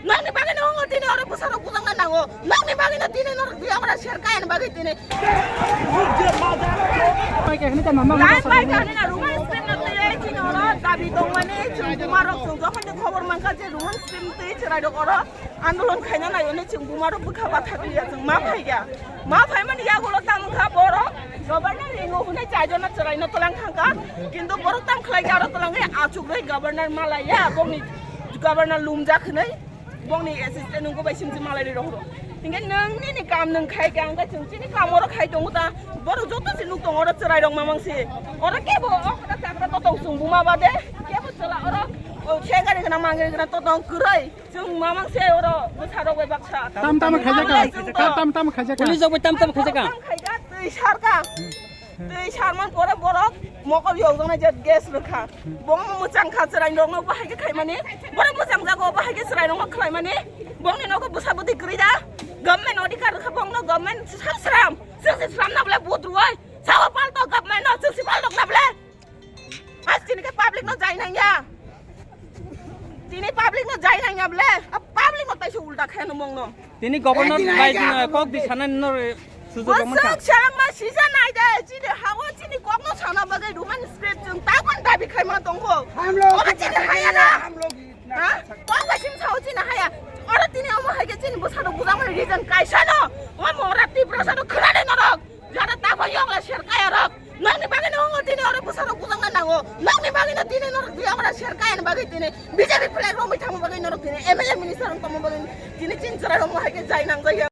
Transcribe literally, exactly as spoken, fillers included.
Nokni bagwi no wngo tini oro bwsarok bujangna nango. Nokni bagwi no tini norok twi amra ser kaya ni bagwi tini. Bai khe hwnwi tamo, mama. Bai, bai, khe hwnwi na Roman script no twi tini oro dabi tongmani chwng bumarok chwng jokhon ni khobor mankha je Roman script twi chwrairok oro andolon khaina naio ni chwng bumarok bwkha batha twi ya chwng ma phai ya. Ma phaimani yagulo tamo kha borok governor ringo hwnwi chaijona chwraino twlang thangkha. Kintu borok tam khlai khe aro twlangwi achukrwi governor malaiya bongni governor lumjak hwnwi bongni assistant wngkha bai simsi malai rwi rohoro. Hinkhe nwng nini kam nwng khai khe ang khe chwng chini kam oro khai tongo ta borok joto se nuk tongo oro chwrairok mamang se oro kebo o kota chakra totong chwng buma bade kebo chwla oro o se gari gana mangri gana totong kwrwi. Chwng mamang se oro bwsarok bai baksa. Tam tam khaijak ka. Tam tam khaijak ka. Police rok bai tam tam khaijak ka. Tam khaijak, twi sarka. Twi sarman pore borok mokol yokjaknai je gas rwkha. Bongma mwchang kha chwrairokno bahai khe khaimani. Borok mwchang jago bahai khe chwrairokno khlaimani. Bongni nogo bwsa bwtwi kwrwi da. Government odhikar rwkha bongno government sal sram. Chwng se sramna bole vote rwoi. Sao palto government no chwng se paltokna bole. As tini khe public no jai nangya. Tini public no jai nangya ble. A public no taisa ulta khe no mong no. Tini governor bai kok di sana no sujok mangkha. Bosok chang ma sija nai de. Chini hawo chini kok no sana bagwi Roman script chwng ta kon dabi khai ma tongkho. Ora chini haya na. Ha? Kok bai sim sao chini haya. Ora tini omo hai khe chini bwsarok bujang mani reason kaisa no. Omo ora Tiprasa no khwna de norok. Jara ta bai yong la ser kaya rok. Nokni bagwi no wngo tini oro bwsarok bujangna nango. Nokni bagwi no tini norok twi amra ser kaya ni bagwi tini B J P flag romwi thangma bagwi norok tini M L A minister wng tongma bagwi tini chini chwrai rok mohai khe jai nang jai ya.